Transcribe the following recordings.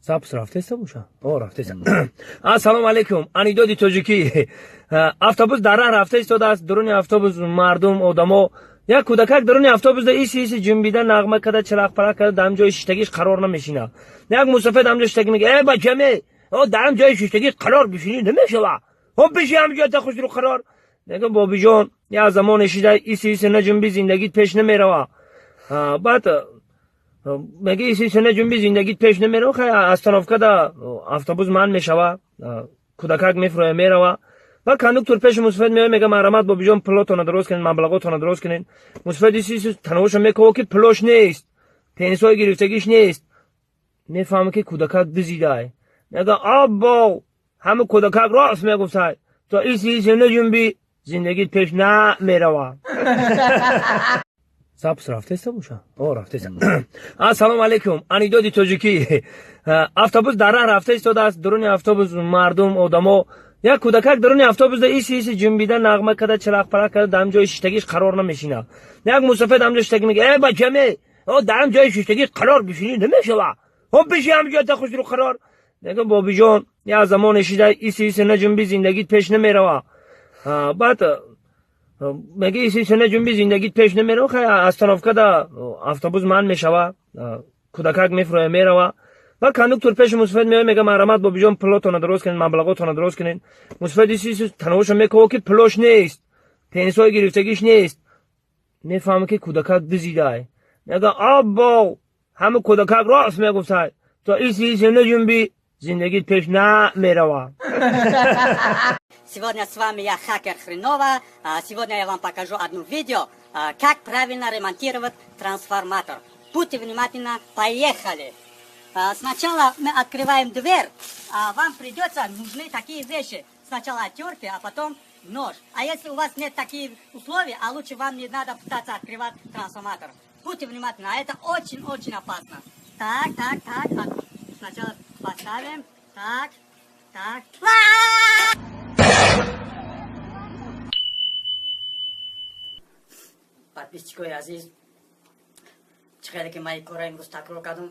Запись рафтеста боша? О, рафтеста. Ассалому алайкум. Анекдоти тоҷикӣ. Автобус дар раҳ рафта истодааст. Дуруни автобус мардум, одамо. Як кӯдакак дуруни автобусда иси иси ҷунбида, нағма карда, чалақпалақ карда, дар ҳам ҷои шиштагиш қарор намешинад. Як мусофир дар ҳам ҷои шиштагӣ мега: «Э, бачаме, о, дар ҳам ҷои шиштагӣ қарор бишинӣ намешава. О, биши ҳам ҷоята хушрӯ қарор». Мега: «Бобиҷон, як замоне шида иси иси наҷунби, зиндагит пеш намерава». Баъд мега: «Иси иси наҷунби, зиндагит пеш намерава». Хай, остановкада автобус манъ мешава, кӯдакак мефуроя, мерава. Баъд кондуктор пеши мусофир меояд, мега: «Марҳамат, бобиҷон, пулотонро дуруст кунед, маблағотонро дуруст кунед». Мусофир иси иси танаввушо мекова, ки пулош нест, пенсияи гирифтагиш нест. Мефаҳма, ки кӯдакак дизидай. Мега: «Аббо, ҳама кӯдакак рост мегуфтай, то иси иси наҷунби, зиндагит пеш намерава». Запись рафтеста боша? О, рафтеста. Ассалому алайкум. Анекдоти тоҷикӣ. Автобус дар раҳ рафта истодааст. Дуруни автобус мардум, одамо. Як кӯдакак дуруни автобусда иси иси ҷунбида, нағма карда, чалақпалақ карда, дар ҳам ҷои шиштагиш қарор намешинад. Як мусофир дар ҳам ҷои шиштагӣ мега: «Э, бачаме, о, дар ҳам ҷои шиштагӣ қарор бишинӣ намешава. О, биши ҳам ҷоята хушрӯ қарор». Мега: «Бобиҷон, як замоне шида иси иси наҷунби, зиндагит пеш намерава». Баъд мега: «Иси иси наҷунби, зиндагит пеш намерава». Хай, остановкада автобус манъ мешава, кӯдакак мефуроя, мерава. Баъд кондуктор пеши мусофир меояд, мега: «Марҳамат, бобиҷон, пулотонро дуруст кунед, маблағотонро дуруст кунед». Мусофир иси иси танаввушо мекова, ки пулош нест, пенсияи гирифтагиш нест. Мефаҳма, ки кӯдакак дизидай. Мега: «Аббо, ҳама кӯдакак рост мегуфтай, то иси иси наҷунби, зиндагит пеш намерава». Сегодня с вами я, хакер Хренова. Сегодня я вам покажу одно видео, как правильно ремонтировать трансформатор. Будьте внимательны, поехали! Сначала мы открываем дверь, вам придется, нужны такие вещи. Сначала отвертки, а потом нож. А если у вас нет таких условий, а лучше вам не надо пытаться открывать трансформатор. Будьте внимательны, а это очень-очень опасно. Так, так, так, сначала поставим. Так, так. Подписчикои азиз, чӣ хеле ки ман ин корро имрӯз такрор кардам,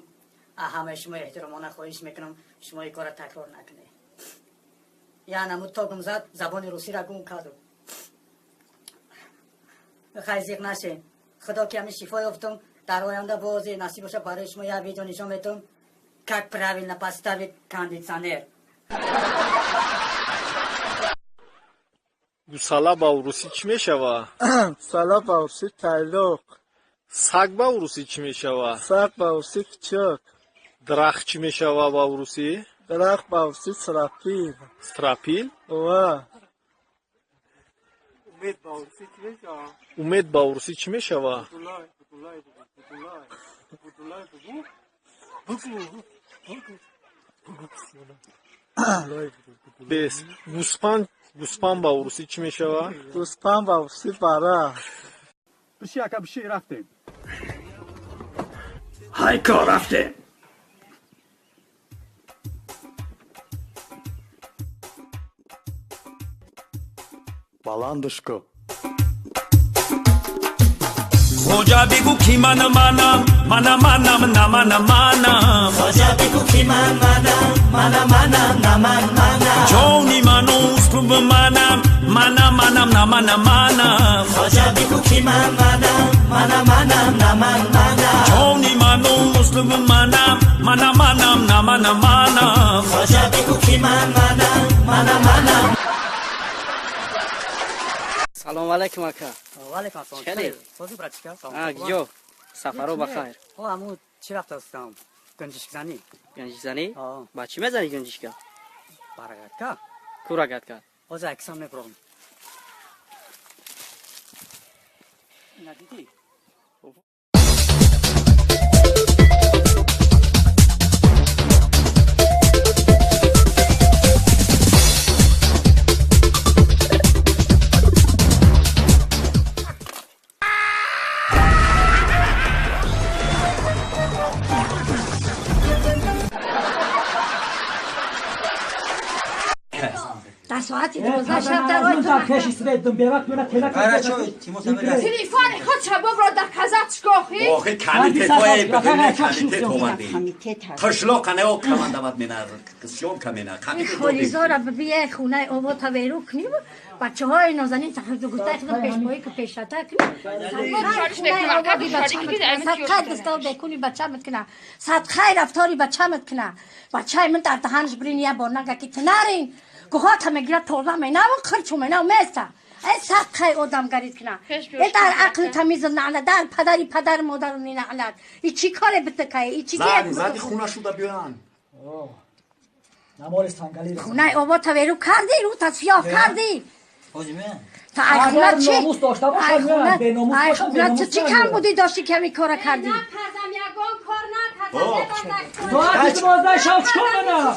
ҳамаи шумо эҳтиромона хоҳиш мекунам, шумо ин корро такрор накунед. Я намуд токум зад, забони русиро гум кардум. Хай, зиқ нашед, худо ки ҳамин шифо ёфтум, дар оянда бозе насиб боша, барои шумо як видео нишон метум, как правильно поставить кондиционер. Гусала ба урусӣ чӣ мешава? Гусала ба урусӣ тайлоқ. Саг ба урусӣ чӣ мешава? Саг ба урусӣ кучук. Дарахт чӣ мешава ба урусӣ? Дарахт ба урусӣ стропил. Стропил? Ва. Умед ба урусӣ чӣ мешава? Умед ба урусӣ чӣ мешава? Будулай, будулай, будулай. Будулай, бугу. Бугу, бугу. Бугу писона. Бес. Гӯспанд, гӯспанд ба урусӣ чӣ мешава? Гӯспанд ба урусӣ бара. Биши, ака, биши, рафтем. Ҳайко, рафтем. Баландаш ку. Хоҷа, бигӯ, ки ман манам, мана манам, на мана манам. Хоҷа, бигӯ, ки ман манам, мана манам, на ман манам. Ҷони ману услуби манам, мана манам, на мана манам. Хоҷа, бигӯ, ки ман манам, мана манам, на ман манам. Ҷони ману услуби манам, мана манам, на мана манам. Хоҷа, бигӯ, ки ман манам, мана манам. Салом алейкум, ака. Ва алейкум ассалом. Хеле. Сози, братчика. А, гиҷо? Сафаро ба хайр. О, аму чӣ рафтастам? Гунҷишкзанӣ. Гунҷишкзанӣ? О. Ба чӣ мезанӣ гунҷишка? Ба рогатка. Ку рогатка? Ҳозир аксам мебурам. Ина дидӣ? Дар соати 12 шаб дар рой дар пеши свет бевақт мена тела. Телефони худ шабоб ро дар казат шкохи. Охи, комитетҳое бидуни комитет омадӣ. Қишлоқанео командават мена, съёмка мена. Холизора бибие, хонаи обота беру куним, бачаҳои нозанин гуфтаи худам пешпоӣ ки пешрата куним. Садқай дастав бекуни бачамат кина, садқай рафтори бачамат кина. Бачаи ман дар даҳанаш бирин я бор нага ки тинарин гуҳота мегирад, тоза менаву қирчу менав места. Э, садқай одамгарит кина, э, дар ақли тамиз наълат, дар падари падар модару наълат. И чӣ коре битакае, и чӣ? Зади хуна шуда биёян. Намори сангалӣ. Хонаи обота веру кардӣ, рута сиёҳ кардӣ. Та ай хона чӣ? Номус дошта бошад, беномус ай бошад, хона беномус чӣ кам будӣ дошти, ками кора кардӣ? Напазам, ягон кор напазам. Соати 12 шаб чикор менам?